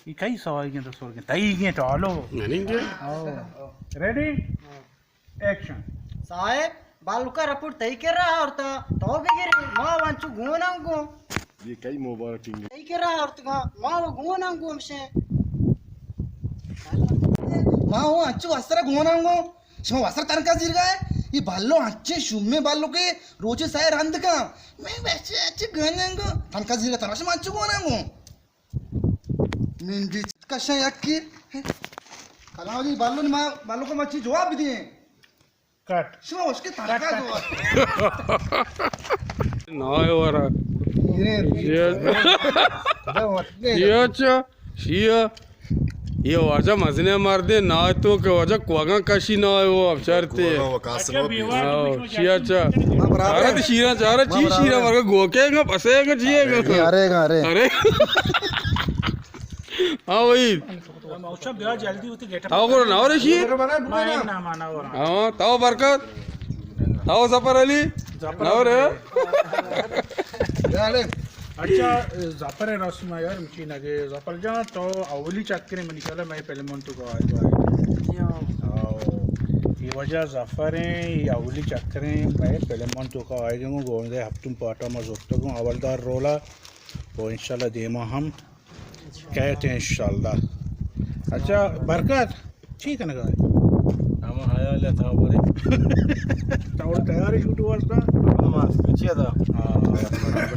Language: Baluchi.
اے کئی سواری گیں تو سرگیں؟ تئی گیں ٹالو۔ منی گیں۔ او۔ ریڈی؟ ایکشن۔ صاحب، بالکا رپورٹ تئی کرا آورتا، تو بگری، ما وانچو گوناں گوں۔ اے کئی مبارک انگے؟ تئی کرا آورتگا، ما و گوناں گوں مشے۔ ما و انچو وسر گوناں گوں۔ شما وسر تنکا زیرگا ہے؟ اے بالو انچے شومیں بالو کے روچے سائے رند کا۔ میں ویسے انچے گوناں گوں۔ تنکا زیرگا ترا شما انچو گوناں گوں۔ نندی کشاں یکی۔ کلام جی، بالو نے ما، بالو کو مچی جواب دیں۔ کٹ۔ شما اس کے تنکا جواب۔ نہ ہے ورا۔ یہ چا؟ شیا۔ یہ واجہ مزنے مردے، نہ تو کہ واجہ کوگاں کشی نہ ہے وہ اب چرتے۔ کوگاں وکاس نہ بھی۔ ہاں، شیا چا۔ ارے تو شیرا چارا چی شیرا ورگا گوکے گا، پسے گا، جیے گا۔ ارے گا، ارے۔ ارے۔ ہاں وحید۔ موچا بیا جلدی ہوتی گیٹ اپ۔ تاو گورا نہ ورے شی؟ ہاں، تاو برکت۔ تاو ظفر علی۔ نہ ورے۔ اچھا، ظفر رسم یار، مچی نگے۔ ظفر جان، تو اولی چکرے منی خیال میں فلمون تو کو آئے۔ یہ وجہ ظفر ہیں، یہ اولی چکرے میں فلمون تو کو آئے گوں، گوندے ہفتم پاٹا ما زوتگوں، اولدار رولا۔ و انشاءاللہ دیما ہم کئیت انشاءاللہ۔ اچھا، برکت، چی کنگا ہے؟ ہم حیال ہے، تھا بولے۔ تھا بولے تیاری شوٹ واسطہ؟ ہم پیچھے تھا۔ ہاں۔